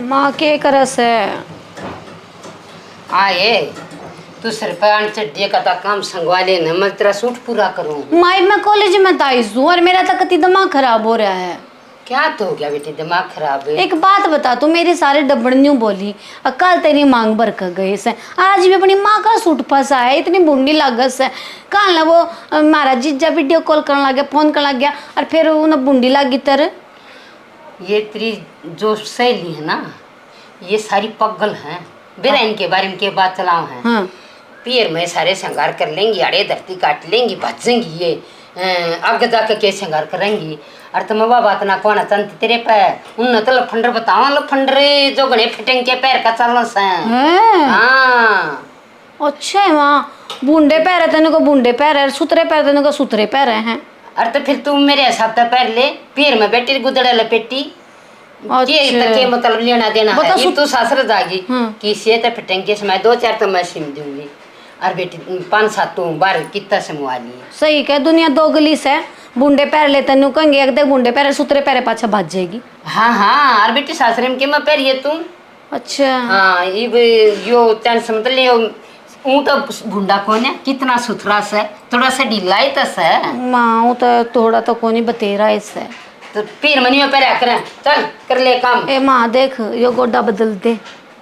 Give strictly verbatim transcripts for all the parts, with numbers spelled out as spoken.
माँ के करे से? आए, तू सिर पे आन चढ़िए का ता काम संगवा ले न, मैं तेरा सूट पूरा करूँ। माई, मैं कॉलेज में तो आई हूँ और मेरा तो कति दिमाग खराब हो रहा है। क्या तो हो गया बेटी, दिमाग खराब है? एक बात बता, तू मेरी सारी डबड़ न्यू बोली, और कल तेरी मांग भर कर गई से, आज भी अपनी माँ का सूट फंसा है, इतनी भूंडी लागत से। कल ना वो, अ, हमारा जीजा वीडियो कॉल करने लग गया, फोन करने लग गया, और फिर उन्हें भूंडी लागी तर। ये तेरी जो सहेली है ना, ये सारी पागल हैं। बेरा हाँ। इनके बारे में के बात चलाओ हैं। हाँ। पीर में सारे श्रृंगार कर लेंगी, आड़े धरती काट लेंगी, भजेंगी ये। अ, आगे जाके के श्रृंगार करेंगी? और तुम वह बात ना कौन चंद तेरे पे, उन तो लफंडर बताओ, लफंडरे जो घणे फिटिंग के पैर का चलन से। हैं? हाँ। अच्छा है माँ, बूंडे पैरे तने को बूंडे पैरे, सुतरे पैरे तने को सुतरे पैरे हैं। अरे तो फिर तू मेरे हिसाब से पैर ले, पीर में बेटी गुदड़ा लपेटी। अच्छा। के तक के मतलब लेना देना बता है? ये सुत- तू सासर जागी हाँ। कि से तो फिटेंगे समय दो चार तो मैं सिम दूंगी। और बेटी पाँच सात तो बाहर कितना समूह लिए। सही कह, दुनिया दोगली से। बूंडे पैर ले तन्नू कहेंगे, एक दे बूंडे पैर, सुतरे पैर पाछे भाज जाएगी। हाँ, हाँ, और बेटी सासरे में के मैं पैर ये तू। अच्छा। हाँ, इब यो टेंशन मत ले, ऊँ तो भूंडा कोने, कितना सुथरा से, थोड़ा सा ढीला ही तो से। माँ, वो तो थोड़ा तो कोनी, बतेरा ही से। तो फिर मनियो पे रख रहे, चल कर ले काम। ए माँ, देख, यो गोडा बदल दे,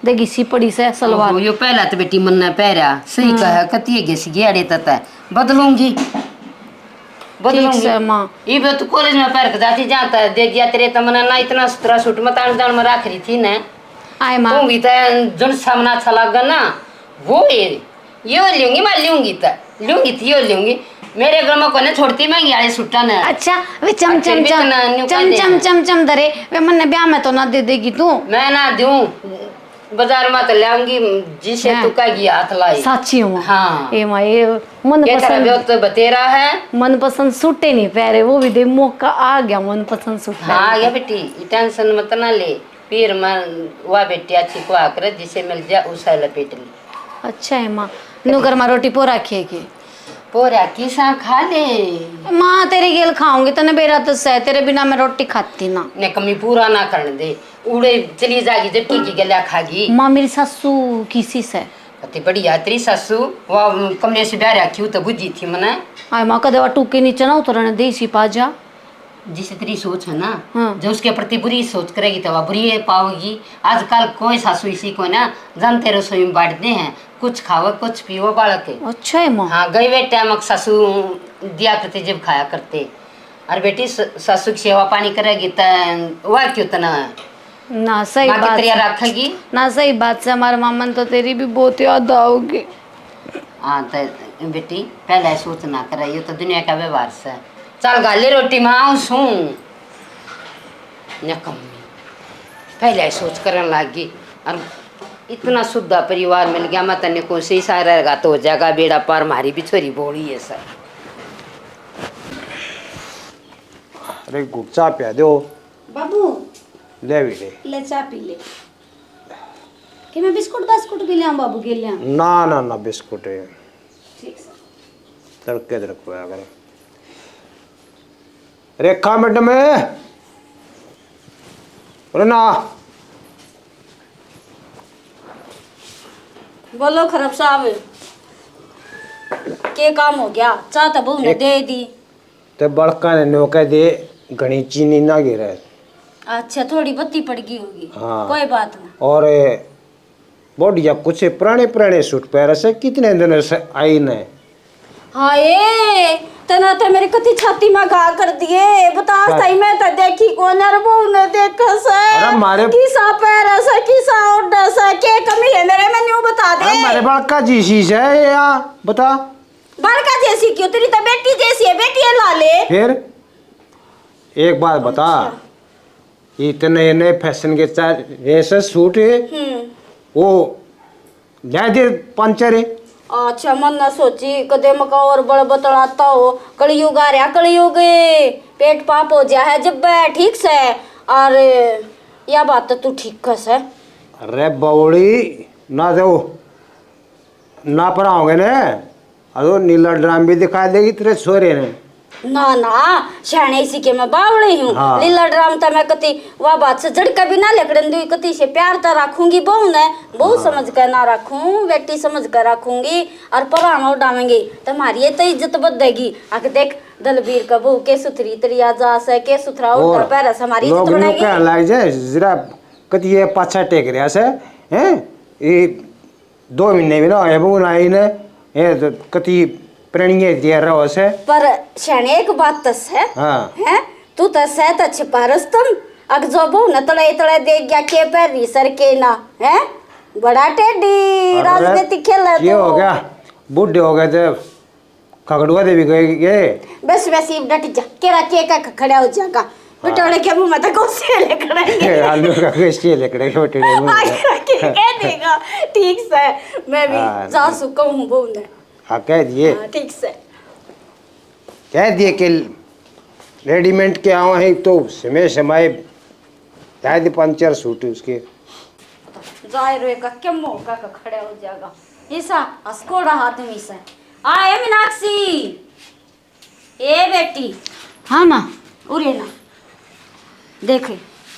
दे घिसी पड़ी से सलवार। ओहो, यो पहला तो बेटी मन्ने पहरा, सही हम्म। कहा, कतिए घिस गया रे तत, बदलूंगी। ठीक बदलूंगी। से माँ। इब तो कॉलेज में पहर के जाती जाता है, दे दिया तेरे तो मना ना इतना सुथरा सूट मत आन जान में रख रही थी ना। आए माँ। तू भी तो जुन सामना अच्छा लगा ना, वो ये, यो लूंगी मैं, लूंगी तो, लूंगी तो यो लूंगी। मेरे घर में कोने छोड़ती महंगी वाले सूटा ने। अच्छा, वे चम अच्छे चम भी चम, तो ना न्यू चम कह चम दे। चम चम धरे, वे मन्ने ब्याह में तो ना दे देगी तू। मैं ना दूं, बाजार में तो ले आऊंगी, जिसे हाँ। तू कहेगी हाथ लाई। साची हूँ। हाँ। ए माँ, ये मन के तेरा पसंद, ब्याह तो बतेरा है। मन पसंद सूटे नहीं पहरे, वो भी दे मौका आ गया मन पसंद सूट हाँ, आ पहनने गया का। बेटी, ये टेंशन मत ना ले। पीर में वा बेटी अच्छी को आकर जिसे मिल जा उसे लपेट ले। अच्छा है माँ, नु घर में रोटी पो रखिए के? पो रखी सा खा ले। माँ, तेरे गेल खाऊंगी, तने बेरा तो सह, तेरे बिना मैं रोटी खाती ना। ने कमी पूरा ना करने दे, उड़े चली जागी जब की गल्या खागी। माँ, मेरी सासू किसी से? अति बढ़िया तेरी सासू, वा कमरे से ब्याह रखी हूँ तो बुझी थी मने। आय माँ, कदे वा टूके नीचे ना उतरने दे इसी पाजा। जिस तेरी सोच है ना, हाँ। जो उसके प्रति बुरी सोच करेगी तो वह बुरी ही पाओगी। आजकल कोई सासू इसी को ना जानते रसोई में बांटते हैं, कुछ खावे कुछ पीवे बालक। अच्छा है माँ। हाँ, गए हुए टाइम सासू दिया करते जब खाया करते। और बेटी स-, सासू की सेवा पानी करेगी तो वह क्यों तना ना, सही बात। तेरी रखेगी ना, सही बात से। हमारे मामन तो तेरी भी बहुत याद आओगी। हाँ, तो बेटी, पहले सोच ना करे, ये तो दुनिया का व्यवहार से। चल, गाले रोटी में आऊँ सूं। नकम्मी। पहले सोच करन लाग गई। और इतना सुद्धा परिवार मिल गया, मैं तन्ने को से इशारा रहेगा तो हो जाएगा बेड़ा पार, मारी भी छोरी बोली है सर। अरे, घुट चा प्या दो। बाबू। ले भी ले। ले, चा पी ले। कि मैं बिस्कुट बास्कुट भी ल्याऊं बाबू के ल्याऊं? ना, ना, ना, बिस्कुट है। ठीक सर। तड़के तड़के आया करे। रेखा मैडम है? अरे ना। बोलो खरब साहब, के काम हो गया? चाह तो बहू ने एक दे दी। ते बड़का ने न्यू कह दे, घणी चीनी ना गिरे। अच्छा, थोड़ी बत्ती पड़ गई होगी। हाँ। कोई बात ना। और बढ़िया कुछ पुराने पुराने सूट पहरे से, कितने दिन से आई ने। हाय, तना ते मेरी कति छाती में घा कर दिए। बता क्या? सही में तो देखी कौन, अरे बहू ने देखा से। अरे मारे किसा पहरे से, किसा ओढ़े से, के कमी है मेरे में, न्यू बता दे। अरे मारे बड़का जी सी से या, बता। बड़का जैसी क्यों? तेरी तो बेटी जैसी है, बेटी है ला ले। फिर एक बात बता, अच्छा। इतने नए फैशन के चाहे से सूट है, हम्म। वो ले दे पंचर है। अच्छा, मन ना सोची, कदे मका और बड़ बतलाता हो, कलयुग आ रहा, कलयुग, पेट पाप हो जा है जब, ठीक से। और या बात तो तू ठीक कह से। अरे बौड़ी, ना दो, ना पर आओगे ना, अरे वो नीला ड्राम भी दिखा देगी तेरे छोरे ने। ना ना, स्याणे इसी के मैं बावली हूँ। हाँ। लीला ड्राम तो मैं कती वा बात से जड़ के भी ना लिकड़न दूँ, कती से प्यार तो रखूंगी बहू ने, बहू हाँ। समझ के ना रखूँ, बेटी समझ के रखूंगी। और पराना उड़ावेंगे तो हमारी ये तो इज्जत बधेगी। अक देख, दलबीर का बहू के सुथरी तरिया जा से, के सुथरा और उड़ता पैर से, हमारी इज्जत लोग न्यू बढ़ेगी। कहने लग जाए, जरा कती ये पाछा टेक रहा से, हैं? ये दो महीने भी ना होए बहू ना आई ने, ये तो कती प्रणीय दिया रहो से। पर स्याणे एक बात तो से, हाँ। हैं? तू तो से तो छिपा रुस्तम, अक जो बहू ने तड़े तड़े देख गया, के पैर रही सर के ना, हैं? बड़ा टेढ़ी अरे, राजनीति खेले ये तो। हो गया, बूढ़े हो गए थे, खगड़ुआ देवी गए, गए। बस, बस, इब डट जा, केरा के का खड़ा हो जाएगा। हाँ। बिटोड़े के मुंह में तो कौन से लिकड़ेंगे? आलू का कैसे लिकड़ेंगे बिटोड़े मुंह में? आगे के कह देगा, ठीक से, मैं भी हाँ, जा हाँ। सुका हूँ बहू ने। हाँ, कह दिए। हाँ, ठीक से। कह दिए कि रेडीमेड के आवा है तो समय समय जाए दे पाँच चार सूट उसके। जाए रे का क्या मौका का खड़ा हो जाएगा। ऐसा अस्कोड़ा आदमी से। आ, ए मीनाक्षी, ए बेटी। हाँ माँ। उरे ना। देख,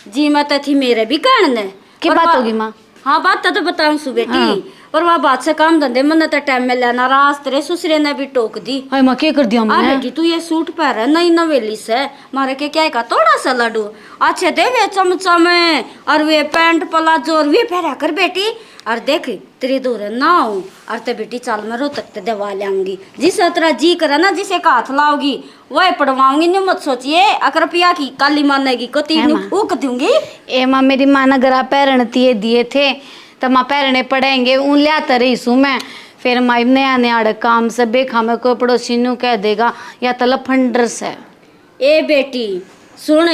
जी मैं तो थी मेरे भी कहन ने। के पर बात वा-, होगी माँ? हाँ, बात तो बताऊं सु बेटी। हाँ। पर वह बात से काम धंधे मन्ने तो टाइम में लेना, रास तेरे सुसरे ने भी टोक दी। हाय माँ, के कर दिया आ मन्ने? बेटी, तू ये सूट पहरे, नई नवेली से, मारे के क्या का थोड़ा सा लडू। अच्छे दे वे चमचम, और वे पैंट प्लाजो, और वे पहरा कर बेटी। और देख, तेरे धोरे ना हो, और ते बेटी चाल मैं रोहतक ते दवा ल्याऊंगी। जिस तरह जी करे ना, जिसे का हाथ लाओगी, वह पड़वाऊंगी। न्यू मत सोचिए, अक रुपया की काली मानेगी, कती है न्यू माँ। फूक दूंगी। ए माँ, मेरी माँ ने गरा पैरण तिए दिए थे, तो माँ पैरने पड़ेंगे, ऊन ल्याता रही सू मैं। फिर माँ नया नया अड़क काम से बेखा में कोई पड़ोसी न्यू कह देगा, या तो लफंडर से। ए बेटी, सुन,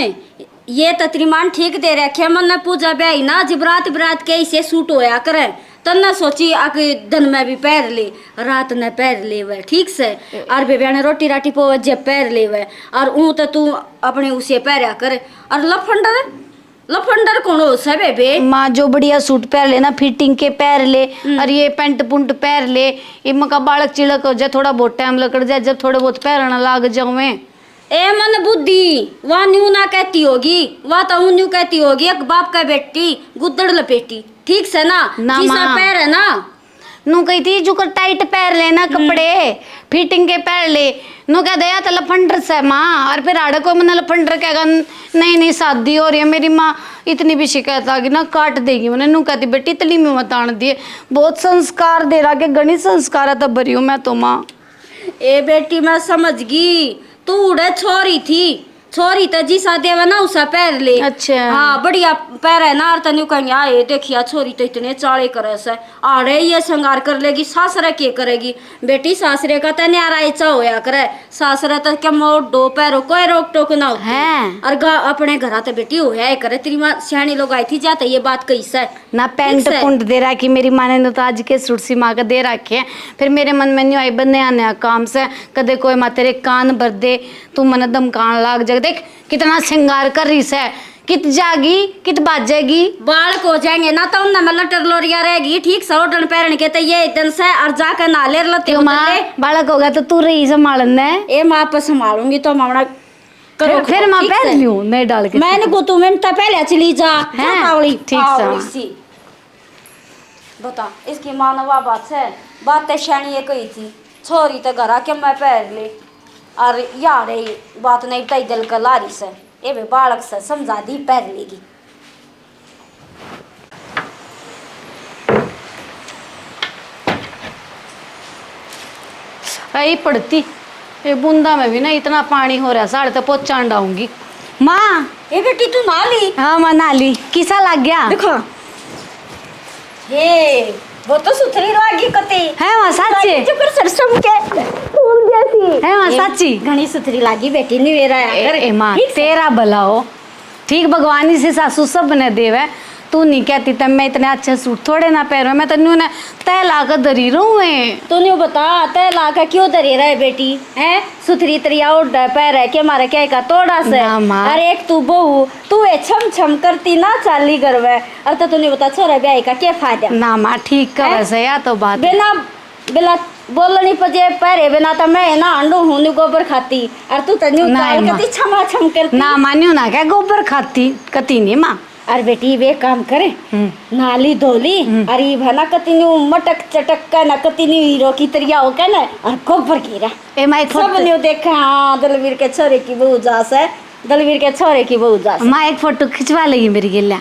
ये तो तेरी माँ ने ठीक दे रखे, मन्ने पूजा ब्याही ना, जब रात बरात के इसे सूट होया करे, तन्ने सोची अक दिन में भी पहर ले, रात ने पहर ले वह, ठीक से। और बेब्या ने रोटी राटी पोवे जब पहर ले वह, और ऊँ तो तू अपने उसे पहरया कर। और लफंडर, लफंडर कौन हो से बेबे? माँ, जो बढ़िया सूट पहर ले ना, फिटिंग के पहर ले, हम्म। और ये पैंट पुंट पहर ले, इनका बालक चिलक हो जाए, थोड़ा बहुत टाइम लकड़ जाए, जब थोड़े बहुत पहरना लाग जावे। ए मन बुद्धि, वा न्यू ना कहती होगी, वा तो न्यू कहती होगी, एक बाप का बेटी, गुद्दड़ लपेटी, ठीक से ना? ना जिसा माँ। पैर है ना। नू कही थी, "जुकर टाइट पैर लेना हम्म। कपड़े, फिटिंग के पैर ले।" नू कह दे, "या तो लफंडर से माँ।" और फिर आड़े कोई मन्ने लफंडर कहेगा, "नहीं, नहीं, शादी हो रही है।" मेरी माँ इतनी भी शिकायत आ गई ना, काट देगी मन्ने। नू कहती, "बेटी, इतनी में मत आन दिए, बहुत संस्कार दे रहा के, घणी संस्कार है तो भरी हूँ मैं तो माँ।" ए बेटी, मैं समझ गई, तू उड़े छोरी थी, छोरी तो जिसा देवे ना उसा पहर ले। अच्छा। हाँ, बढ़िया पहरे ना, और तन्यू कहेंगे, "आ, ये देखिया, छोरी तो इतने चाले करे से, आड़े ये श्रृंगार कर लेगी, सासरे के करेगी?" बेटी, सासरे का तो न्यारा इच्छा होया करे, सासरे तो क्या मोड़ दो पैरों कोई रोक टोक ना होती। हैं। और गा-, अपने घरा तो बेटी होया ही करे, तेरी माँ सियाणी लोग आई थी जाते ये बात कही से। ना पैंट पुंट दे रखी मेरी माँ ने, ना तो आज के सूट सी माँ का दे रखे हैं। फिर मेरे मन में न्यू आई, बन्ने आने काम से, कदे कोई माँ तेरे कान भर दे, तू मने धमकान लाग जाए। देख कितना श्रृंगार कर रही से, कित जागी, कित बाजेगी। बालक हो जाएंगे ना तो उनने में लटर लोरिया रहेगी, ठीक से ओढ़न पहरन के तो ये दिन से, और जाके नहा ले, लत्ते क्यों माँ, बदल ले। बालक होगा तो तू रही संभालन ने। ए माँ, आप संभालूंगी तो मामना करो फिर, फिर खराब, मैं ठीक पहन से। लियूं, नहीं डाल के। मैंने को तू मिनट पहले चली जा, जा हैं? पावली, ठीक से। पावली सी। बता, इसकी माँ ने वा बात से, बात ते स्याणी ये कही थी, छोरी ते घरा के मैं पहर ले, और यार ये बात नहीं बताई दिल के लारी से, ये भी बालक से समझा दी पहर लेगी। आई पड़ती, ये बूंदा में भी ना इतना पानी हो रहा, साढ़े तो पोचा डाऊंगी। माँ। ए बेटी, तू नहा ली? हाँ माँ, नहा ली। किसा लग गया? देखो। हे, वो तो सुथरी लागी कते। है माँ, साची? चुकर सरसों के फूल जैसी। है माँ, ए, साची? घणी सुथरी लागी बेटी, नहीं मेरा ए, आकर। ए माँ, ठीक से। तेरा भला हो। ठीक भगवान इसी सासू सब ने देवे। तू नहीं कहती तब मैं इतने अच्छे सूट थोड़े ना पहनूं। मैं तो न्यू ने तय ला के धरी रहूं है। तू न्यू बता, तय ला के क्यों धरी रहे बेटी? हैं? सुथरी तरिया ओढ़ पहरे के मारे क्या का तोड़ा से? ना माँ। अरे एक तू बहू, तू ए छम छम करती ना चाली घर में। अरे तो तू न्यू बता, छोरा ब्याह का क्या फायदा? ना माँ, ठीक कहे से, या तो बात है। बिना, बिना बोलनी पजे पहरे बिना तो मैं ना अंडू हूँ न्यू गोबर खाती। और तू तो न्यू ना, ताल माँ। कती छमा छम करती। ना मान्यू ना क्या गोबर खाती, कती नहीं माँ। और बेटी वे काम करे, हम्म। नाली धोली, हम्म। और ये भना कती न्यू मटक चटक का ना कती न्यू हीरो की तरिया हो के ना, और गोबर गिरा। ए माँ, एक सब फोटो। न्यू देखा, हाँ, दलवीर के छोरे की बहू जास है, दलवीर के छोरे की बहू जास है। माँ, एक फोटो खिंचवा लेगी मेरी गेल्या।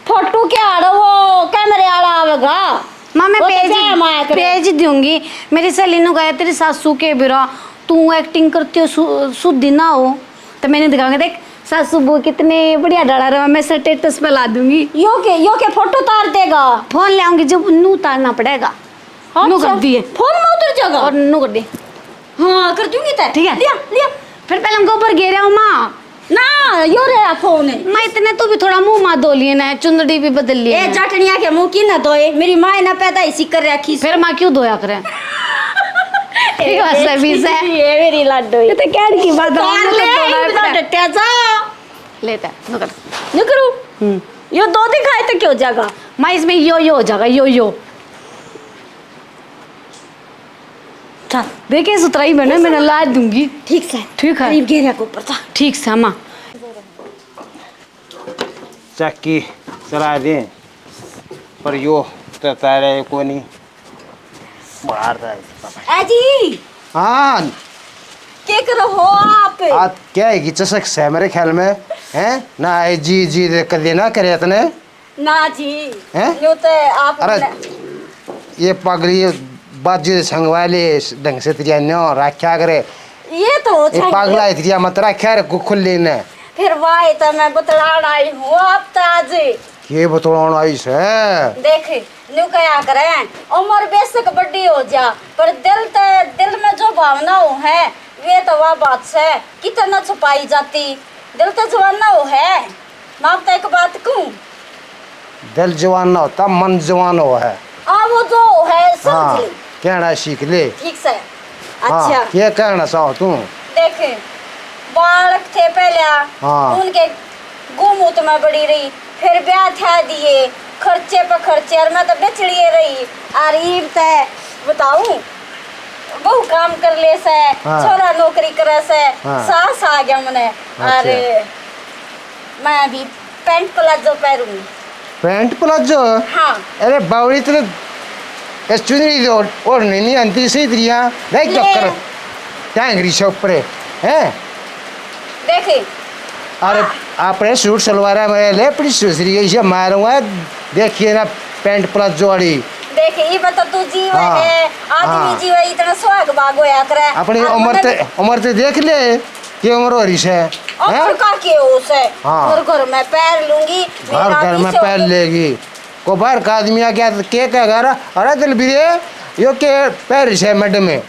फोटो क्या आड़ो, वो कैमरे आला आवेगा। माँ, मैं वो तो पेज, क्या है माया करे? पेज दूंगी। मेरी सहेली ने कहा, "तेरी सासू के बिरा, तू एक्टिंग करती हो, सु-, सुधी ना हो।" तो मैंने दिखाऊंगा, "देख, सासू बहू कितने बढ़िया डाला रहा, मैं स्टेटस पे ला दूंगी।" यो के, यो के फोटो तार देगा? फोन ले आऊंगी, जब नू तारना पड़ेगा। अच्छा, नू कर दिए। फोन में उतर जाएगा? और नू कर दे। हाँ, कर दूंगी तै। ठीक है। लिया, लिया। फिर पहले हम गोबर गेरे हो माँ। ना, यो रहा फोन। माँ, इतने तो भी थोड़ा मुंह माँ धो लिए ना, चुंदड़ी भी बदल लिए ए, ना। जटनिया के मुंह की ना धोए, मेरी माँ ने पैदा इसी कर रखी। फिर माँ क्यों धोया करे? ठीक है, बस अभी से। ये मेरी लाडो ये तो कहने की बात है, तार ले, धोना है इतना पड़ा। डट्या जा। लेता है, नु कर। नु करूँ? हम्म। यो दो दिखाए तो क्यों जाएगा? माँ, इसमें यो, यो हो जाएगा, यो, यो। चल। देखे सुथराई बने, मैं ला दूंगी। ठीक से। ठीक है। करीब घेरा के ऊपर जा। ठीक से, माँ। चक्की चला दे, पर यो तो तारे को नहीं। बाहर जाए। ए जी। हाँ। के करो हो आप? आप क्या है कि चसक से मेरे ख्याल में, हैं? ना आए जी, जी दे कर देना करे इतने। ना जी, हैं? यूं तो आप अरे, ने ये पगली बाजू से संगवा ले, इस ढंग से तेरी न्यो रखा करे। ये तो ये छंग पागला है, तेरी मत रखा रे, कु-, खुली ने। फिर वाह, तो मैं बतलाण आई हूँ आप तो आज। ये बतलाण आई से? देख, न्यू कहा करे, उम्र बेशक बड़ी हो जा, पर दिल ते, दिल में जो भावना हो है, वे तो वह बात से, कितना छुपाई जाती, दिल तो जवाना हो है। मैं तो एक बात कहूँ। दिल जवान ना होता, मन जवान हो है। हाँ, वो जो है, समझ हाँ, ले। कहना सीख ले। ठीक से। हाँ, अच्छा। ये कहना चाहो तू? देख, बालक थे पहले, हाँ। उनके गुमूत में बड़ी रही, फिर ब्याह था दिए, खर्चे पे खर्चे, और मैं तो बिचड़िए रही। और ईब ते बताऊं, बहू काम कर ले से, हाँ। छोरा नौकरी करे से, हाँ। सास आ गया मने। अच्छा। अरे, मैं भी पैंट प्लाजो पहरूंगी। Pant palazzo? हाँ। अरे बावड़ी, तेरे इस चुनरी जो ओढ़नी नहीं आती सही तरिया, देख ले। चक्कर। टांगरी से ऊपर है, हैं? देखे। अरे, हाँ। आपने सूट सलवार में ले, अपनी सुसरी इसे मारूंगा, देखिए ना, पैंट प्लाजो वाली। देखे, ये बता, तू जीव हाँ। है, आदमी हाँ। जीव है, इतना सुहाग बाग होया करे। अपनी आप उम्र मने ते, उम्र ते देख ले, के उम्र हो रही से, उम्र हैं? का के हो से? हाँ। घर घर में पैर लूंगी, घर मेरा घर भी में शौक पैर है। लेगी। को बाहर का आदमी आ गया तो के कहेगा, "अरे, अरे दिल भी रे, यो के पैर से मैडम है,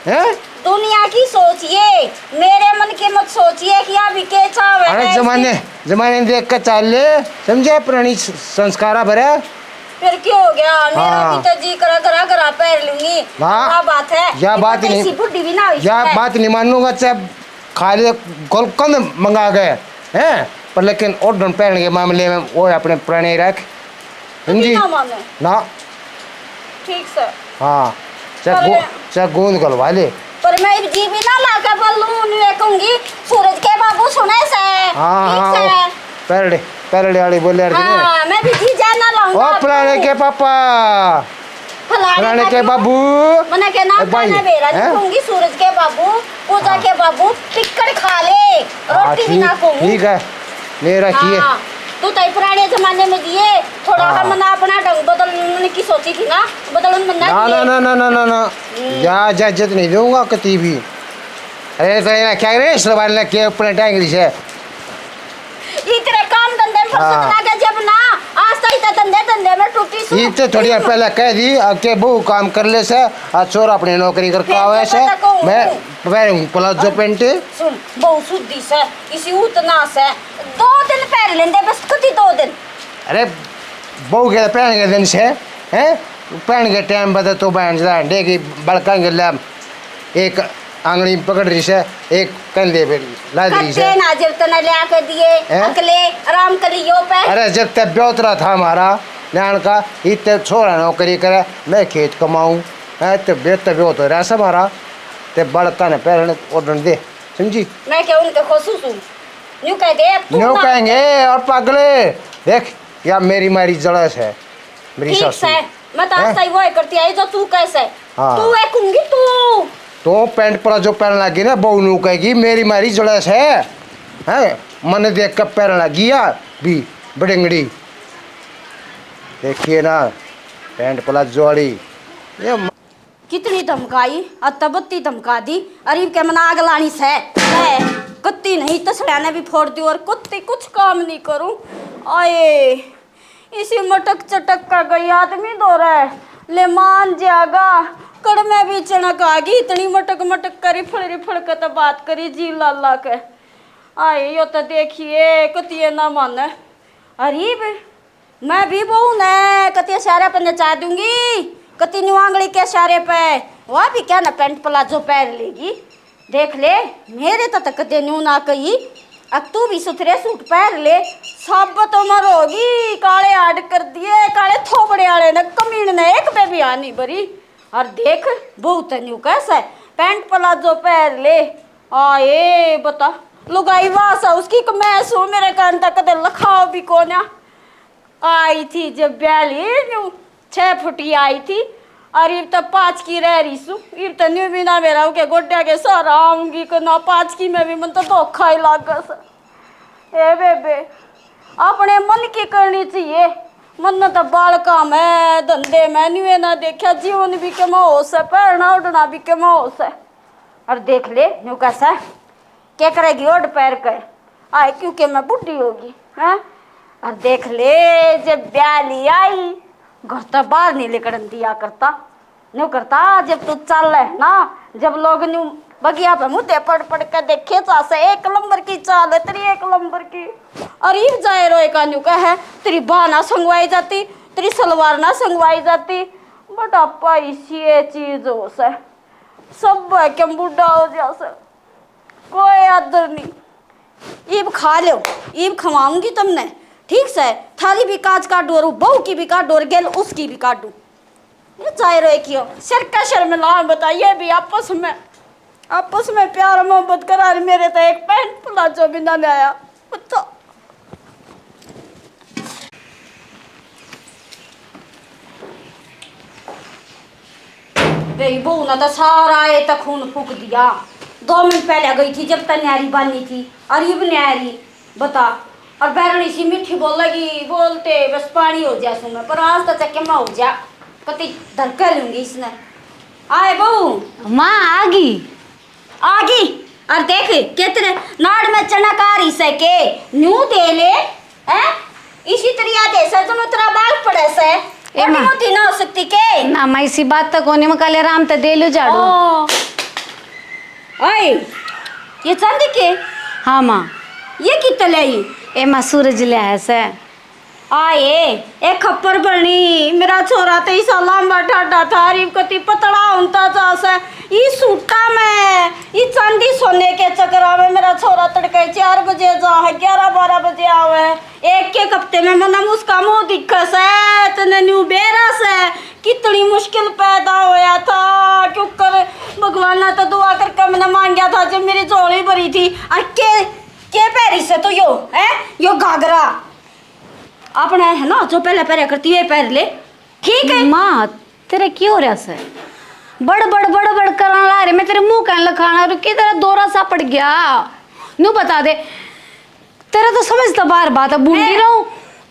हैं?" दुनिया की सोचिए, मेरे मन की मत सोचिए कि अभी के चाव है अरे इसकी। जमाने, जमाने देख के चाल ले, समझे? पुरानी स-, संस्कारा भरे। फिर क्या हो गया? मेरा हाँ। भी तो जी करा, घरा घरा पैर लूंगी। हाँ। क्या बात है? या ये बात तो नहीं, इसी बुढ़ी भी ना हुई या इसमें। बात नहीं मानूंगा, चाहे खा ले गुलकंद मंगा के, हैं? पर लेकिन ओढ़न पहन के मामले में वो अपने पुराने रख, समझी? ना मानो। ना। ठीक से। हाँ, चाहे पर गो-, चाहे गोंद गलवा ले। पर मैं इब जी भी ना लाके बोलूं, न्यू कहूंगी, "सूरज के बाबू सुने से।" हाँ, ठीक हाँ, से। वो पैरड़े, पैरड़े वाली बोले यार तूने। हाँ, मैं भी जी जान ना लाऊंगा ओ आपको। फलाने के पापा, फलाने फलाने के के बाबू। मने के नाम ए भाई, कहने बेरा नहीं हैं? कहूंगी, सूरज के बाबू, पूजा हाँ। के बाबू, टिक्कड़ खा ले, हाँ, रोटी भी ठीक, ना कहूंगी। ठीक है, ले रखिए। हाँ, तू तो पुराने जमाने में जिए, थोड़ा हाँ। हम ना अपना ढंग बदलने की सोची थी ना, बदलन मन्ना ना, किए। ना, ना, ना, ना, ना, ना। हम्म। या इजाजत नहीं दूंगा कती भी। अरे, तो ये क्या रे, सवाल ने के अपने टांग रही से? इतने काम धंधे में फुर्सत हाँ। ना के जब ना, आज तक इतने धंधे, धंधे में टूटी सू। ये तो थोड़ी देर पहले कह दी, अब के बहू काम कर ले से, आ छोरा अपनी नौकरी करके फिर आवे तो से। पता कहूँ। मैं पहनूँ प्लाजो पैंट। सुन, बहू सुधी से, इसी उतना से, दो दिन पहन लेंदे, बस कति दो दिन। अरे, बहू के पहन के दिन से, हैं? पहन के टाइम बता तो बहन जा, डे की बड़का के ला, एक आंगली पकड़ रही से, एक कंधे पे लाद रही से। कत्ते ना जब तने लिया के दिए, हैं? अकले आराम कर लियो पे। अरे, जब तक ब्योतरा था हमारा, नान का, इतने छोरा नौकरी करे, मैं खेत कमाऊं। है तो बेहतर भी हो तो रह सब हरा, ते बड़ता ने पहले ओढ़न दे, समझी? मैं क्या उनके खुश हूँ? न्यू कह दे, अब तू न्यू ना कहेंगे। और पागले, देख, या मेरी मारी जलस है, मेरी ठीक सासू। से, मैं तो हैं? आज ताई वो ही करती आई जो तू कैसे। हाँ। तू एक होंगी तू। तो पैंट प्लाजो पहन लगी ना, बहू नू कहेगी, "मेरी मारी जलस है।" हैं? मने देख के पहन लगी यार, भी बड़ंगड़ी। देखिए ना, पैंट प्लाजो वाली। ये म- कितनी धमकाई, अत्ता बत्ती धमका दी। अरे, इब के मना आग लानी सै, सै। कत्ती नहीं, तसड़िया ने भी फोड़ दी और कत्ती कुछ काम नहीं करूं। आए, इसी मटक चटक का गई आदमी दो रहे, ले मान जागा। कड़ में भी चणक आ गई, इतनी मटक मटक करी, फड़ री फड़ के तो बात करी जी लाला के। आए, यो तो देखिए, कत्ती ये ना माने। अरे, मैं भी बहू ने कति इशारे पे नचा दूंगी, कति न्यू आंगली के इशारे पे। वह भी क्या ना पैंट प्लाजो पहन लेगी। देख ले, मेरे तो तक दे न्यू ना कही। अब तू भी सुथरे सूट पहन ले, साबत उम्र होगी, काले हाड कर दिए, काले थोबड़े वाले ने, कमीन ने एक पे भी आ नहीं भरी। और देख, बहू तो न्यू कैसे पैंट प्लाजो पहन ले। आए बता, लुगाई वासा उसकी कमैस हो, मेरे कान तक दे लखाओ भी कोन्या। आई थी जब ब्याली न्यू छह फुटी आई थी, और इब तो पाँच की रह रही सू। इब तो न्यू भी ना मेरा के गोड्या के सहारा आऊंगी कि ना पाँच की में भी, मन तो धोखा ही लाग सा। ए बेबे, अपने मन की करनी चाहिए। मन तो बालका में, धंधे में न्यूए ना देखा, जीवन भी के में होश है, पहना उड़ना भी के में होश है। और देख ले न्यू कैसा के करेगी ओढ़ पैर के, आए क्योंकि मैं बूढ़ी होगी, हैं? और देख ले, जब ब्याली आई, घर तो बाहर नहीं निकलन दिया करता, न्यू करता, जब तू चल है ना, जब लोग न्यू बगिया पे मुद्दे पड़ पड़ के देखे, चासे एक नंबर की चाल है तेरी, एक नंबर की। और इब जाए रोए का न्यू कहे, तेरी बाह ना संगवाई जाती, तेरी सलवार ना संगवाई जाती। बुढ़ापा इसी ये चीज हो से, सब है के बूढ़ा हो जा से। कोई आदर नहीं। इब खा लो, इब खवाऊंगी तुमने, ठीक से? थारी भी काज काटू और बहू की भी काटू और गेल उसकी भी काटू। ये चाहे रोए क्यों? सिर का शर्म लाओ, बताइए भी आपस में, आपस में प्यार मोहब्बत करार। मेरे तो एक पैंट प्लाजो भी ना ले आया। तो बेई बहू ने तो सारा ये तो खून फूक दिया। दो मिनट पहले गई थी जब तक न्यारी बानी थी, और इब न्यारी बता। और बैरणी सी मीठी बोलेगी, बोलते बस पानी हो जा सू मैं, पर आज तो चक्के में हो जा, कति धर के लूंगी इसने। आए बहू। माँ आ गई। आगी। और देख, के तेरे नाड़ में चणक आ रही से के, न्यू दे ले, हैं? इसी तरिया दे से, तुम तेरा बाल पड़े से, ए मोटी माँ। मोटी ना हो सकती के? ना माँ, इसी बात तो कोनी, मैं काले राम ते दे लू झाड़ू। ओ। ओए, ये चांदी के? हाँ माँ। ये कितने ले आई? ए माँ, सूरज ले आया से। आए, ए खप्पर बनी, मेरा छोरा तो इसा लंबा ठाडा था, अर इब कती पतला होता जा से। ई सूटा में, ई चांदी सोने के चक्करा में मेरा छोरा तड़के चार बजे जा है, ग्यारह बारह बजे आवे। एक एक हफ्ते में मन्ने उसका मुंह दिखे से, तने न्यू बेरा से, कितनी मुश्किल पैदा होया था, क्यों कर भगवान ने तो दुआ करके मैंने मांग्या था, जब मेरी झोली भरी थी। और के, के पहरी से तो यो, है यो घाघरा। अपने है ना, जो पहले पहरे करती है, पहर ले, ठीक है? माँ, तेरे की हो रहा से? बड़, बड़, बड़, बड़ करन ला रहे, मैं तेरे मुंह कहन लखाना, और की तेरा दौरा सा पड़ गया? न्यू बता दे, तेरा तो समझ तो बाहर बात है, बूंदी मैं रहूं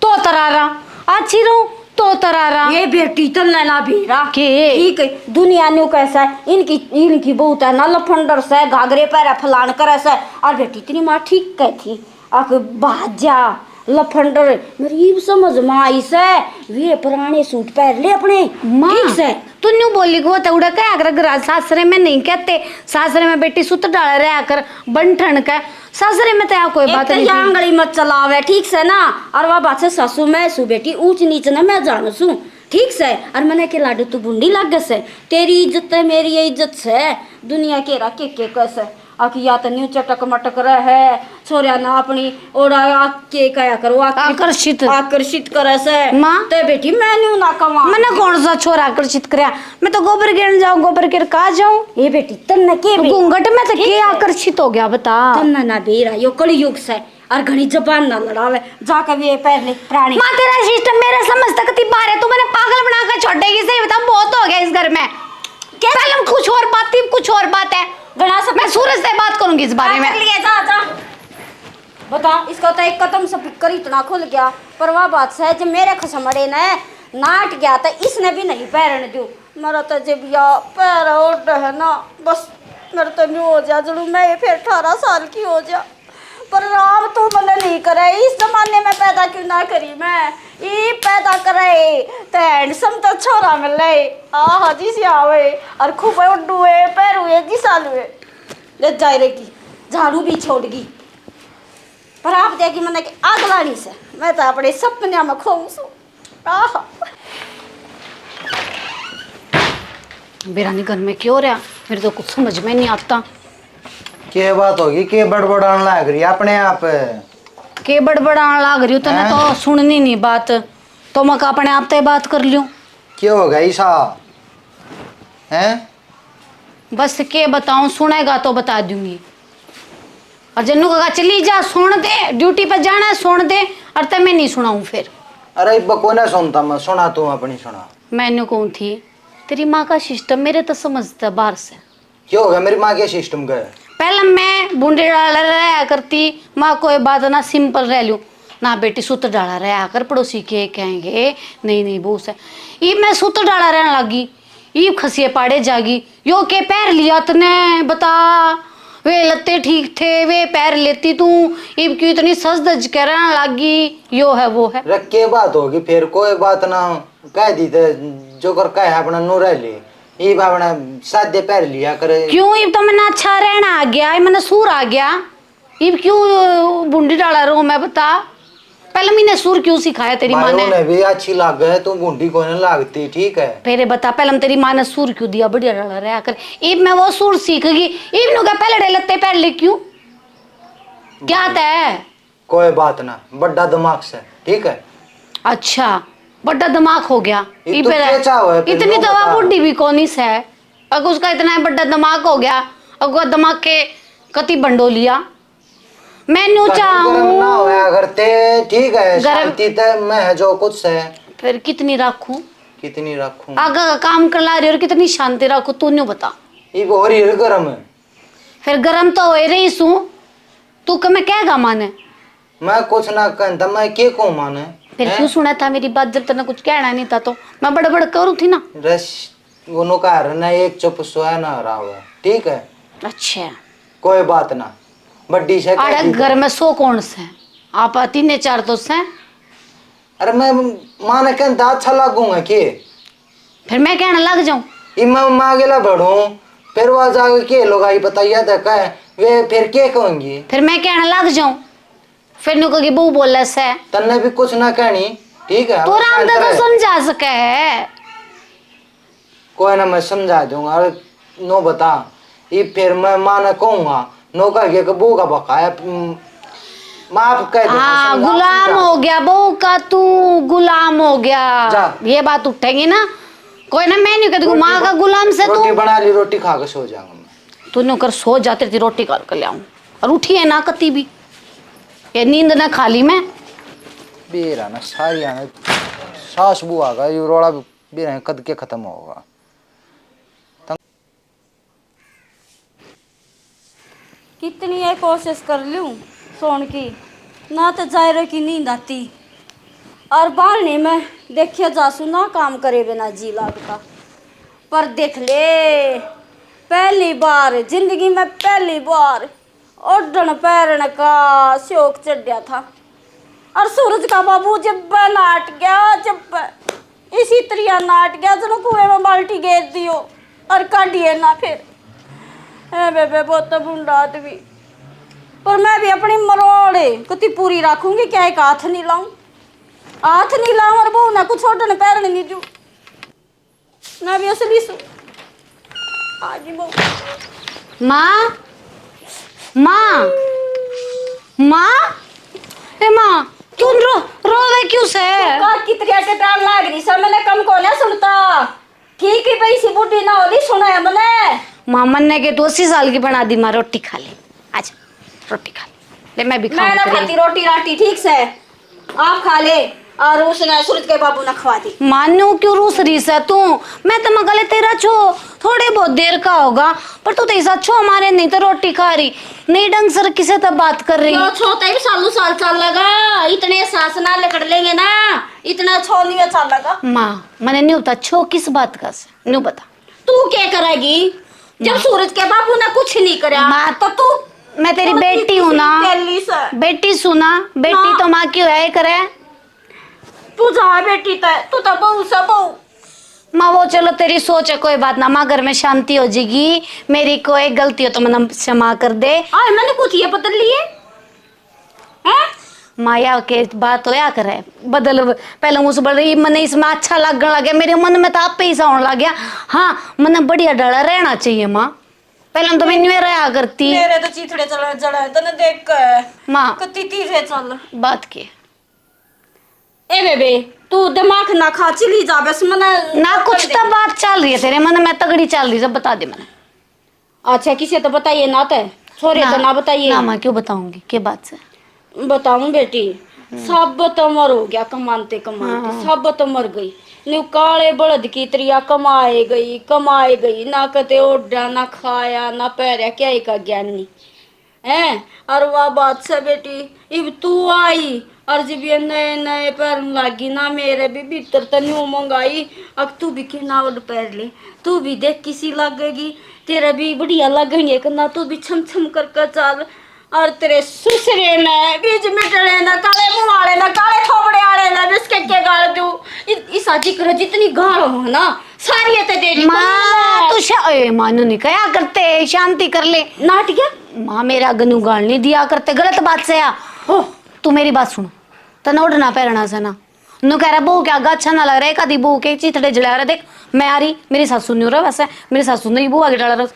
तो तरारा, अच्छी रहूं तो तरारा। ये बेटी तन्ने ना भेरा। के? ठीक है, दुनिया न्यू कैसा है, इनकी, इनकी बहुत है ना लफंडर से, घाघरे पहरे फलान करे से, और बेटी तेरी माँ ठीक कह थी। अक भाजा लफंडर, मेरी इब समझ में आई से, वे पुराने सूट पहर ले अपने। माँ, ठीक से। तू न्यू बोली को तो उड़ा क्या कर, सासरे में नहीं कहते, सासरे में बेटी सुत डाल रहा कर, बन ठन के, सासरे में तो या कोई एक बात तो नहीं या थी। आंगली मत चलावे, ठीक से ना। और वह बात से सासू मैं सू बेटी, ऊंच नीच ना मैं जानू सू, ठीक से। और मने के लाडू तू बुंडी लागे से, तेरी इज्जत है, मेरी ये इज्जत से, दुनिया के रा के के कस। अखिया तो न्यू चटक मटक रहे है। छोरिया ना अपनी ओड़ा आके कहा करो, आकर्षित। आकर्षित करे से। माँ। ते बेटी, मैं न्यू ना कवा। मैंने कौन सा छोरा आकर्षित करया? मैं तो गोबर गिरन जाऊं, गोबर गिर का जाऊं? ए बेटी, तन्ने के बे-, घूंघट में तो के आकर्षित हो गया, बता। तन्ने ना बेरा, यो कलयुग से। और घणी जबान ना लड़ावे, जाके भी ये पैर ले प्राणी। माँ, तेरा सिस्टम मेरे समझ तक थी बाहर है, तू मैंने पागल बना के छोड़ेगी, सही बता, बहुत हो गया इस घर में। क्या? पहले कुछ और बात थी, कुछ और बात है। घणा सब मैं सूरज से बात करूंगी इस बारे में। कर लिया, जा, जा। बता, इसका तो एक कदम से पिक्कर इतना खुल गया, पर वह बात सै, जब मेरे खसमड़े ने नाट गया, तो इसने भी नहीं पैरण दूं। मेरा तो जब या पैर ओढ़ है ना, बस मेरे तो न्यू हो जा, जरूर मैं ये फिर अठारह साल की हो जा। पर राम तू मने नहीं करे, इस जमाने में पैदा क्यों ना करी मैं। ई पैदा करे तो हैंडसम तो छोरा मिले, आह जी से आवे, और खूब उड्डू है, पैरू है, जी सालू है। ले जाए रे की, झाड़ू भी छोड़ गई। पर आप देगी मने कि आग लानी से, मैं तो अपने सपनिया में खोऊं सू। आह। बेरा नहीं घर में क्यों रहा, मेरे तो कुछ समझ में नहीं आता। के बात होगी, के बड़बड़ान लाग रही अपने आप? के बड़बड़ान लाग रही हूँ, तने हैं? तो सुननी नहीं बात, तो मैं अपने आप ते बात कर लूँ। के हो गया ईसा? हैं? बस के बताऊं, सुनेगा तो बता दूंगी। और जन्नू का चली जा, सुन दे, ड्यूटी पर जाना है, सुन दे, और तब मैं नहीं सुनाऊं फिर। अरे इब्बा कोने सुनता मैं, सुना तू अपनी सुना। मैंने कहूं थी, तेरी माँ का सिस्टम मेरे तो समझता बाहर से। क्या हो गया मेरी माँ के सिस्टम का? पहले मैं बूंदे डाल रहा करती, माँ कोई बात ना, सिंपल रह लूं। ना बेटी, सूत डाला रहा कर, पड़ोसी के कहेंगे, नहीं नहीं बहू से। इब मैं सूत डाला रहने लगी, इब खसिए पाड़े जागी। यो के पहर लिया तने बता, वे लत्ते ठीक थे, वे पहर लेती तू, इब क्यों इतनी सज धज के रहने लागी, यो है वो है। रे के बात होगी फिर, कोई बात ना, कह दी थे, जो कर कहे अपना नू रह ले। इब अपना सादे पहर लिया करे। क्यों, इब तो मैंने अच्छा रहना आ गया, इब मैंने सूर आ गया, इब क्यों बूंदी डाला रहूं मैं, बता? पहले मैंने सूर क्यों सिखाया तेरी माँ ने? उन्हें भी अच्छी लागे, तू बूंदी कोई ना लागती, ठीक है? फिर बता, पहले मैं तेरी माँ ने सूर क्यों दिया, बढ़िया डाला रहा कर। इब मैं वो सूर सीख गई, इब नु क्या पहले लत्ते पहर ले, क्यों? क्या तय? कोई बात ना, बड़ा दिमाग से, ठीक है? अच्छा, बड़ा दिमाग हो गया। ये इब तो क्या चाहो है फिर इतनी लोग दवा बता। बुढ़ी भी कोनी से, अगर उसका इतना बड़ा दिमाग हो गया, अगर दिमाग के कति भंडो लिया। मैं न्यू चाहूं। गरम ना होया करते, ठीक है, गरम शांति ते मैं है जो कुछ है। फिर कितनी रखूं? कितनी रखूं? आगे का काम कर ला रही और कितनी शांति रखूं, तू न्यू बता। ये हो रही है गरम। फिर गरम तो हो ही रही सूं, तू के मैं कहेगा माने? मैं कुछ ना कहता, मैं के कहूं माने? फिर हैं? क्यों सुना था मेरी बात जब तने कुछ कहना नहीं था तो? मैं बड़बड़ करूं थी ना। रस, उन्हों का हर ना एक चुप सोया ना रहा हुआ, ठीक है? अच्छा। कोई बात ना, बड्डी से कह अरे दी तो। घर में सो कौन से? आप तीन चार तो से। अरे मैं माने कहता अच्छा लागूंगा के? फिर मैं कहने लग जाऊं? इब मैं माँ गेला भड़ूं, फिर वहां जाके के लोग आई बताइया था कह, वे फिर के कहेंगी? फिर मैं कहने लग जाऊं, फिर नु कहेगी बहू बोले से। तन्ने भी कुछ ना कहनी, ठीक है? तू आराम से तो समझा सके है। कोई ना, मैं समझा दूंगा। अरे नो बता, ये फिर मैं माँ ने कहूंगा, नो कह के बहू का बकाया, हम्म, माफ कह दे, हाँ, समझा, गुलाम समझा। हो गया बहू का तू, गुलाम हो गया। जा। ये बात उठेगी ना, कोई ना, मैं नहीं कह दूंगी, रोटी माँ का ब-, गुलाम से तू। रोटी बना ली, रोटी खा के सो जाऊंगा मैं। तू न्यू कर, सो जा, तेरी रोटी काल कर ले आऊं। और उठी है ना कती भी, ये नींद ना खा ली मैं। बेरा ना सारी आने, सास बुआ का ये रोला भी बेरा कद के खत्म होगा। कितनी ये कोशिश कर लूं सोण की, ना तो जायरे की नींद आती। और बाहरने में देखे जासू ना काम करे बिना जी लागता। पर देख ले, पहली बार जिंदगी में, पहली बार ओढ़ण पहरण का शौक चढ़या था। और सूरज का बाबू जब नाट गया, जब इसी तरिया नाट गया, जणु कुएं में बाल्टी गेर दियो और काढ़िए ना फिर। ए बेबे, बहुत तो भूंडा आदमी। पर मैं भी अपनी मरोड़ कती पूरी रखूंगी, क्या एक हाथ नहीं लाऊं, हाथ नहीं लाऊं और बहू ना कुछ ओढ़ण पहरण नहीं दूं। ना भी असली सु-, आगी बहू। माँ, माँ, माँ, ए माँ, तू रो, रोवे क्यों से? का कितरिया के टाल लाग रही सा, मैंने कम को ना सुनता। ठीक ही पई सी बूढ़ी ना होली सुना है मने। माँ, मन्ने के तू अस्सी साल की बना दी माँ, रोटी खा ले। आजा, रोटी खा ले। ले, मैं भी मैं खाऊं ना तेरे खाती रोटी राटी, ठीक से। आप खा ले और उसने सूरज के बाबू ने खवा दी। माँ, न्यू क्यों रूस रही से तू? मैं तो मगले तेरा छो थोड़े बहुत देर का होगा, पर तू तो ऐसा छो मारे नहीं तो रोटी खा रही, नहीं ढंग से किसे तो बात कर रही। यो छो तो भी सालू साल चल लगा, इतने सास ना लकड़ लेंगे ना, इतना छो नहीं अच्छा लगा। माँ, मने न्यू बता, छो किस बात का से? न्यू बता। तू क्या करेगी जब ना। सूरज के बाबू ने कुछ नहीं करा? माँ, तो तू मैं तेरी और बेटी हूँ ना। पहली से। बेटी सुना, बेटी ना। तो माँ की होया करे। तू जा बेटी ते, तू तो बहू से बहू। माँ, वो चलो, तेरी सोच है, कोई बात ना माँ, घर में शांति हो जाएगी। मेरी कोई गलती हो तो मन्ने क्षमा कर दे। आए, मैंने कुछ ये बदल लिए हैं? माया के बात होया करे, बदल, पहले उस बड़ी मने इसमें अच्छा लगन लग गया, मेरे मन में तो आपे ऐसा होने लग गया। हाँ, मने बढ़िया ढाला रहना चाहिए माँ। पहले तो मैं न्यू रहा करती। मेरे तो चीथड़े चढ़ा, चढ़ा है तने देख के। माँ। कत्ती तीर है चल। बात के? ए बेबे, तू दिमाग ना खा, चली जा बस। मने ना, कुछ तो बात चल रही है तेरे मन में, तगड़ी चल रही है, बता दे मने। अच्छा, किसे तो बताइए ना, ते छोरे तो ना बताइए। ना माँ, क्यों बताऊंगी, के बात से? बताऊं बेटी, सब तो मर हो गया, कमाते कमाते हाँ। सब तो मर गई। न्यू काले बलद की तरिया कमाए गई, कमाए गई, ना कते ओढ़ा, ना खाया, ना पहरा, क्या ही का ज्ञान नहीं। हैं? और वह बात से बेटी, इब तू आई, और जब ये नए नए पहरन लागी ना, मेरे भी भीतर तै न्यू मंगाई, अब तू भी किना ओढ़ पहर ले, तू भी देख किसी लागेगी, तेरे भी बढ़िया लगेंगे, करना तू भी छम छम करके चल। और तेरे सुसरे ने, बीच मिटड़े ने, काले मुंह वाले ने, काले थोबड़े वाले ने, बिस्के के गाल दू। इ-, इसा जिक्र जितनी गाल हो ना, सारी ये ते दे दी। माँ, तू शा-, ए, माँ, न्यू नहीं कहा करते, शांति कर ले। नाट गया? माँ, मेरा गनू गाल नहीं दिया करते, गलत बात से आ। हो। तू मेरी बात सुन, तने ओढ़ना पहरना से ना, न्यू कह रहा, बहू के आगे अच्छा ना लग रहा है, कदी बहू के चीथड़े जला रहा। देख, मैं आ रही, मेरी सासू न्यू रहा वैसे, मेरी सासू नहीं बहू आगे डाला रहा।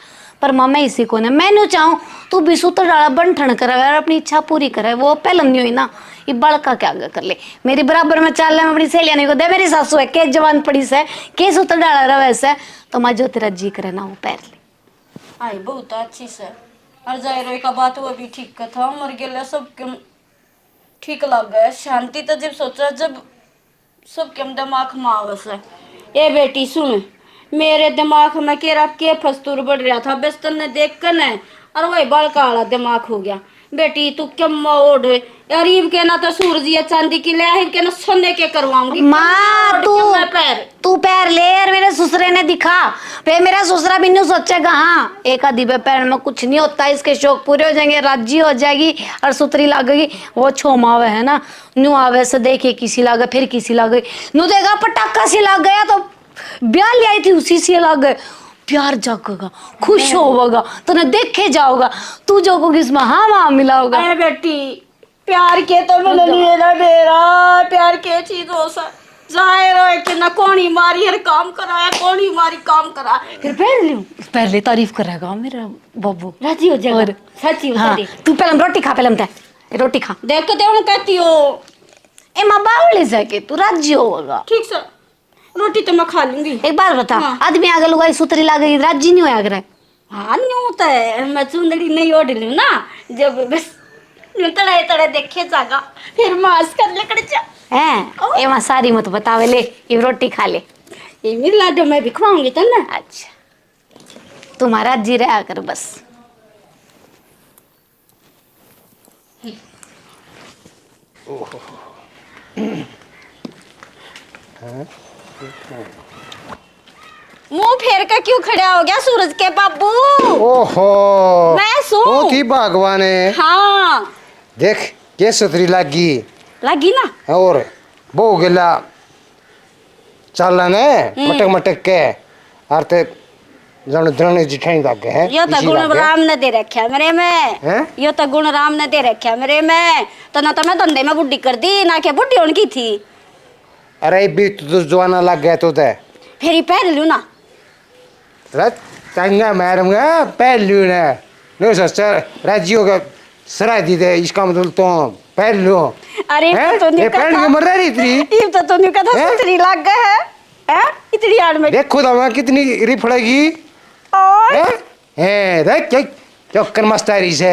पर माँ, मैं इसी को ना, मैं न्यू चाहूँ, तू भी सूत्र डाला बन ठन करे और अपनी इच्छा पूरी करे, वो पहले नहीं हुई ना, ये बड़का क्या आगे कर ले, मेरी बराबर में चाल ले, मैं अपनी सहेलियां नहीं को दे, मेरी सासू है, के जवान पड़ी से, के सूत्र डाला रहा वैसे, तो माँ, जो तेरा जी करे ना, वो पहर ले। आई बहुत अच्छी से, और जाहिर है का बात वो भी ठीक का था, मर गेला सब के ठीक लागे। शांति तो जब सोचा, जब सबके दिमाग में आवे से। ए बेटी सुन, मेरे दिमाग में केरा के फस्तूर बढ़ रहा था, बस तन्ने देख के न, और वही बालका वाला दिमाग हो गया। बेटी तू कम ओढ़, यार इब के ना तो सूरज या चांदी की ले, इब के ना सोने के करवाऊंगी। माँ, कम ओढ़ तू, के मैं पैर। तू पैर ले यार, मेरे ससुरे ने दिखा, फिर मेरा ससुरा भी न्यू सोचेगा, हाँ, एक आधी पे पैर में कुछ नहीं होता, इसके शौक पूरे हो जाएंगे, राजी हो जाएगी और सुथरी लगेगी। वो छोमा आवे है ना, न्यू आवे से देखे किसी लागे, फिर किसी लागे, न्यू देगा पटाखा सी लाग गया तो ब्याह ले आई थी उसी से लागे। प्यार जागेगा, खुश होगा, तने देखे जाओगा, तू जो कहोगी इसमें हाँ हाँ मिलाओगा। अरे बेटी, प्यार के तो मैंने लिए ना बेरा, प्यार के चीज हो सा, जाहिर हो कि ना कोनी मारी हर काम करा है, कोनी मारी काम करा। फिर पहन लियो। पहले तारीफ करेगा मेरा बाबू। राजी हो जाएगा। और सच्ची बता हाँ, दे। तू पहले रोटी खा, पहले ते रोटी खा। देख के देवन कहती हो। ए माँ, बावली जाके तू राजी होगा। ठीक सर, रोटी तो मैं खा लूंगी। एक बात बता, हाँ। आदमी आगे लुगाई सुथरी लागे, राजी नहीं होया करे। हाँ, न्यू तो है, मैं चुंदड़ी नहीं ओढ़ लूं ना, जब बस न्यू तड़े तड़े देखे जागा, फिर मास कर लकड़ जा। हैं? ओ। ए माँ, सारी मत बतावे, ले, ये रोटी खा ले। ये मेरी लाडो, मैं भी खवाऊंगी तन्ने। अच्छा, तुम्हारा जी रहा कर बस। मुंह फेर के क्यों खड़ा हो गया सूरज के बाबू? ओहो। मैं सूं। ओ थी भगवान है। हाँ। देख, के सुथरी लागी। लागी ना? और बहु गेला चालन है, हम्म। मटक मटक के। और ते जन, जन जिठाई लागे है, यो तो इसी गुण लागे। राम ने दे रखा मेरे में। हैं? यो तो गुण राम ने दे रखा मेरे में। तो ना तो मैं धंधे में बुढ़ी कर दी, ना के बुढ़ी होने की थी। अरे, भी तू तो जवाना लग गया तू ते। फिर ही पहन लूं ना। अरे, चंगा मारूंगा, पहन लूं ना। नहीं सर, सर, राजी होगा, सराय दी दे, इसका मतलब तो पहन लो। अरे, हैं? तो नहीं ये पहन के मर रही थी। ये तो, तो नहीं कहता, हैं? सुथरी लग गया है। हैं? इतनी आड़ में। देखो तो वहाँ कितनी रिफड़ेगी। और? हैं? हैं, देख, क्या, क्या कर मस्तारी से।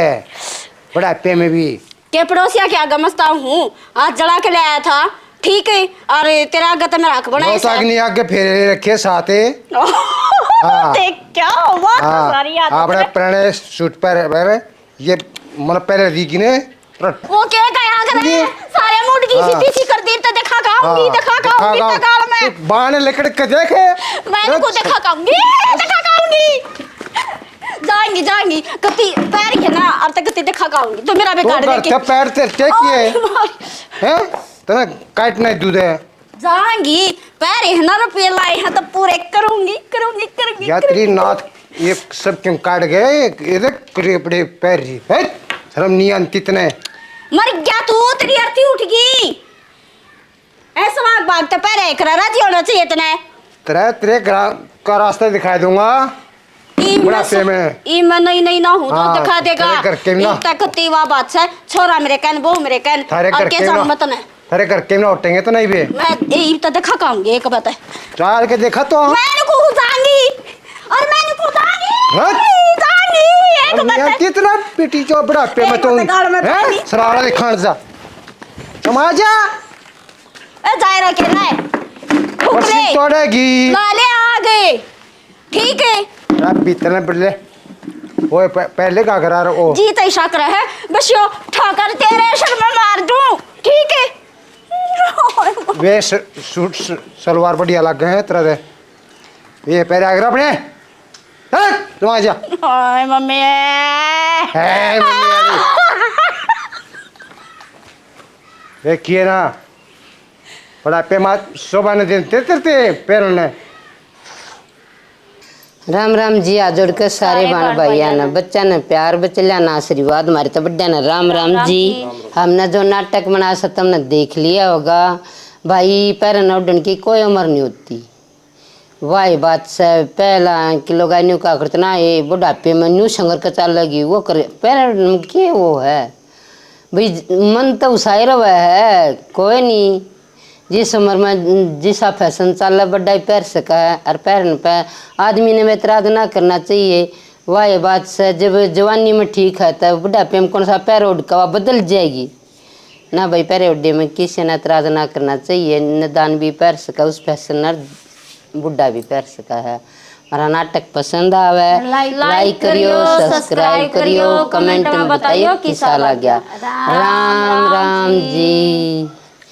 बुढ़ापे में भी। के पड़ोसिया के आगे मस्ता हूँ, हाथ जड़ा के ले आया था, ठीक है, और तेरा आगे तो मेरा हक बनाया वो तो से। अग्नि आगे फेरे रखे साथे। हाँ। देख क्या हुआ, हाँ, सारी याद आपने उतरे। पुराने सूट पर, पर ये मन पहले दी किने। वो के कहा करे? ये सारे मूड की हाँ। सीधी सी कर दी, तो देखा काऊंगी, हाँ, देखा काऊंगी, देखा तो गाल में। तू बाण लकड़ के देखे। मैं तो देखा काऊंगी, देखा काऊंगी। जाएंगी, जाएंगी, कति पैर है ना, अब तक कति देखा काऊंगी। तो मेरा तो बेकार घर देखे। के पैर ते टेक किए। ओए माय। हैं? तने काट नहीं दूध है। जाएंगी, पैर है ना, रुपये लाए हैं तो पूरे करूंगी, करूंगी, करूंगी, यात्री करूंगी। नाथ, ये सब क्यों काट गए? ये देख, कड़े बड़े पैर जी। हैं? शर्म नहीं आती तने? मर गया तू, तेरी अर्थी उठ गई। ऐसा भाग भाग तो पैर एक राजी होना चाहिए तने। तेरे, तेरे ग्रा-, का रास्ता दिखा दूंगा। ई मैं बुढ़ापे सु-, में। ई मैं नहीं, नहीं ना हूँ, तो हाँ, दिखा देगा। थारे घर के ना। ई तक तीवा बात है, छोरा मेरे कन, बहू मेरे कन, थारे और घर के के ना। जाऊँ मैं तने। थारे घर के ना उठेंगे तो नहीं बे। मैं, ए, ई तो दिखा काऊंगी, एक बात है। चाल के देखा तो। मैं नु को जाऊंगी, और मैं नु को जाऊंगी, हाँ? जाऊंगी, एक और बात है। कितना पिटी जो बुढ़ापे में एक तुम, बात गाल में हैं? पानी। सरारा दिखान जा। समाजा। ए, जाए रखे ना। मशीन फुकले। तोड़ेगी। लाले आ गए। ठीक है। यार, भीतर ने पहले, ओए, प-, पहले का करा रहो? जी, तै शक रहे। बस यो ठाकर तेरे सर में मार दूं। ठीक है। वे स-, सूट स-, सलवार बढ़िया लग गए हैं तेरा दे। ये पहले आगरा अपने। चल, तुम आ जा। हाय, मम्मी। है, मम्मी आ गई। देखिए ना, बुढ़ापे माँ शोभा ने दिन तेरे, तेरे, तेरे पैरों ने। राम राम जी, हाथ जोड़ के सारे सारे बाण बाण भाइयां भाइयां ने, ने। बच्चा ने प्यार, बचल्या ने आशीर्वाद, मारे तो बड्डा ने राम राम राम राम जी। जी। हमने जो नाटक बना से तुमने देख लिया होगा। भाई, पैर न उड़न की कोई उम्र नहीं होती। वाह बात से, पहला के लोग न्यू का करते ना, ये बुढ़ापे में न्यू संगर के चाल लगी, वो करे, पैर न के वो है। भाई, मन तो उसाए रहे है, कोई नहीं। जिस उम्र में जिसा फैशन चाले, बड्डा ही पहर सके है, और पहरन पे आदमी ने एतराज ना करना चाहिए। वाह, ये बात से, जब जवानी में ठीक है, तब बुढ़ापे में कौन सा पहर ओढ़ के वा बदल जाएगी? ना भाई, पहरे ओढ़े में किसी ने एतराज ना करना चाहिए। नदान भी पहर सके उस फैशन, और बुढ़ा भी पहर सके है। हमारा नाटक पसंद आवे, like like करियो, करियो, subscribe subscribe करियो, करियो, comment comment में में बताइयो बताइयो किसा किसा लग गया। लग गया। राम राम राम जी। जी।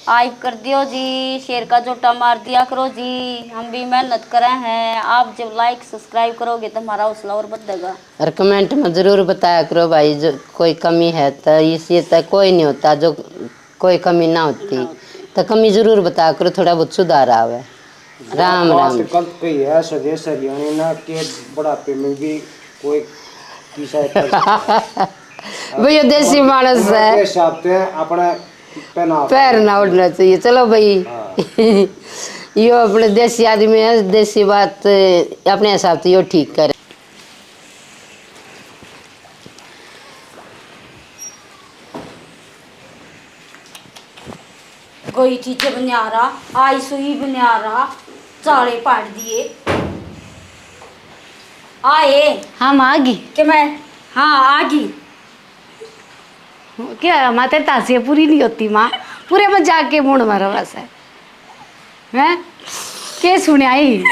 Like कर दियो जी, share का जोटा मार दिया करो जी, हम भी मेहनत करे हैं। आप जब like subscribe करोगे तो हमारा हौसला और बढ़ेगा। और comment में जरूर बताया करो भाई, जो कोई कमी है तो इसी तो कोई नहीं होता जो कोई कमी ना होती, ना होती। तो कमी जरूर बताया करो, थोड़ा बहुत सुधार आवे। राम बात राम। गलत कही है, स्वदेश हरियाणा ना के बुढ़ापे में भी कोई किसा कर सकता है। भाई, ये देसी मानस है। के हिसाब से अपने पहनाव। पैर ना उड़ना चाहिए। चलो भाई। हाँ। यो अपने देसी आदमी है, देसी बात अपने हिसाब से यो ठीक करे। गई थी जब न्यारा, आई सुई बन्यारा, चाले पाड़ दिए। आए। हाँ, माँ आ गई। के मैं, हाँ, आ गई। क्या माँ, तेरी तासियाँ पूरी नहीं होती माँ, पूरे मजाक के मूड में रहा बस है। हैं? के सुने आई?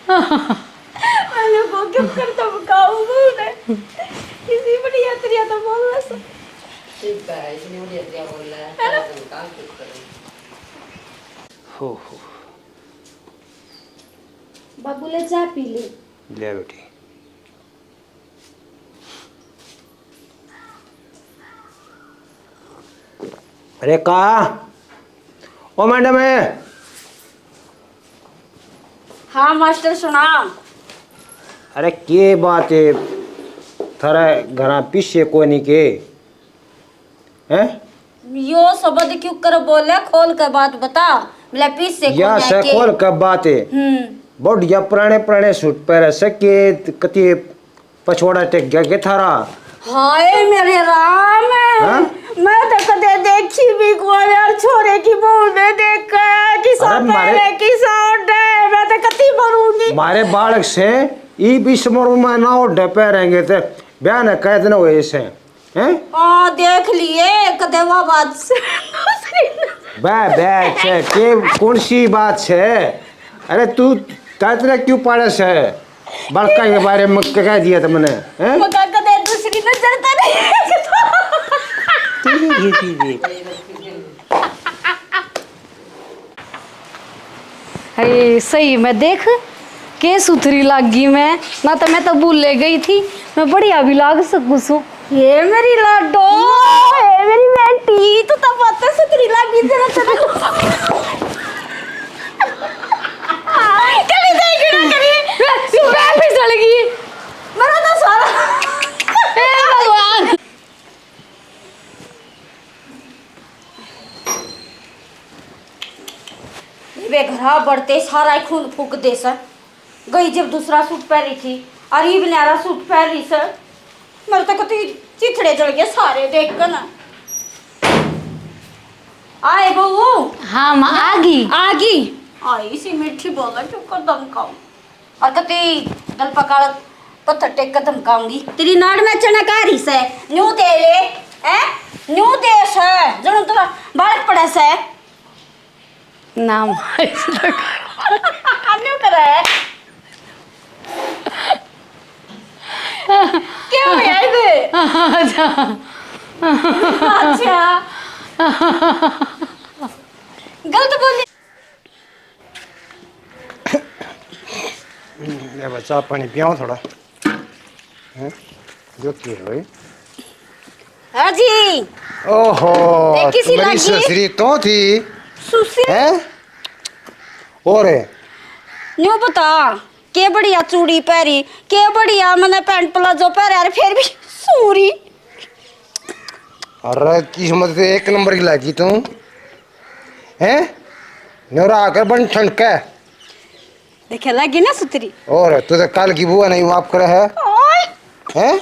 मैंने को क्यों कर धमकाऊं मैं उन्हें? किसी बढ़िया तरिया तो बोल ना सक। ठीक है, इतनी बढ़िया तरिया बोल रहा है, है ना? काम कुछ करो। हो, हो। बाबू ले चाय पी ले। ले बेटी। अरे का? ओ मैडम है। हाँ मास्टर, सुना। अरे के बात है, थारा घरा पीसे कोनी के? हैं? यो शब्द क्यों कर बोले? खोल के बात बता। बोले पीसे या कोनी से के? खोल के बात है। हम्म। बढ़िया पुराने पुराने सूट पहरे से के कति पछवाड़ा टेक गया के थारा? हाय मेरे राम, हाँ? मैं तो कदे देखी भी कोई यार, छोरे की बहू ने देखा है, किसा अरे मारे पहले, किसा ओढ़े, मैं तो कती मरूंगी। मारे बालक से ई भी समर में ना ओढ़े पहरेंगे तो ब्याह ने कैद न हुए इसे, हैं? हाँ, देख लिए, कदे वा बात से। बे, बे, छे, के, कौन सी बात है? अरे तू तातरा क्यों पाड़े से? बड़का के बारे में क्या कह दिया तुमने, हैं? मका कदे दूसरी नजर तो नहीं। तेरी ये चीज है। अरे सही में देख, के सुथरी लागी मैं, ना तो मैं तो भूले गई थी, मैं बढ़िया भी लाग सकूं सू। ये मेरी लाडो, ये मेरी बेटी, तू तो बहुत सुथरी लागी जरा, जरा। कभी देख ना करी। तू मैं फिसल गई। मेरा तो सारा। हे भगवान। वे घरा बढ़ते सारा ही खून फूक दे सै। गई जब दूसरा सूट पहरी थी, और इब न्यारा सूट पहरी सै। मेरे तो कती चिथड़े जल गए सारे देख कर ना। आए बहू। हाँ माँ, आ गई। आ गई। आई इसी मीठी बोला क्यों कर दम खाऊं। और कती गल पकाल पत्थर टेक के धमकाऊंगी। तेरी नाड़ में चना का रही सै, न्यू दे ले, हैं? न्यू दे सै, जणु तेरा बालक पड़ा सै। ना माँ, ऐसे तो कर। न्यू करा है। क्या हो गया इधर? अच्छा। अच्छा। गलत बोली। ले बच्चा, पानी पियाओ थोड़ा। हैं? जो की है भाई? हाँ जी। ओहो, देखी सी मेरी लागी। ससुरी तो थी। सुसी। हैं? और? न्यू बता, के बढ़िया चूड़ी पहरी, के बढ़िया मने पैंट प्लाजो पहरे, अरे फिर भी सूरी। अरे किस्मत तो एक नंबर की लागी तू। हैं? न्योरा आकर बन ठंड के। देखे लगी ना सुथरी। और तू तो काल की बुआ नहीं माफ करे है। ओए। हैं?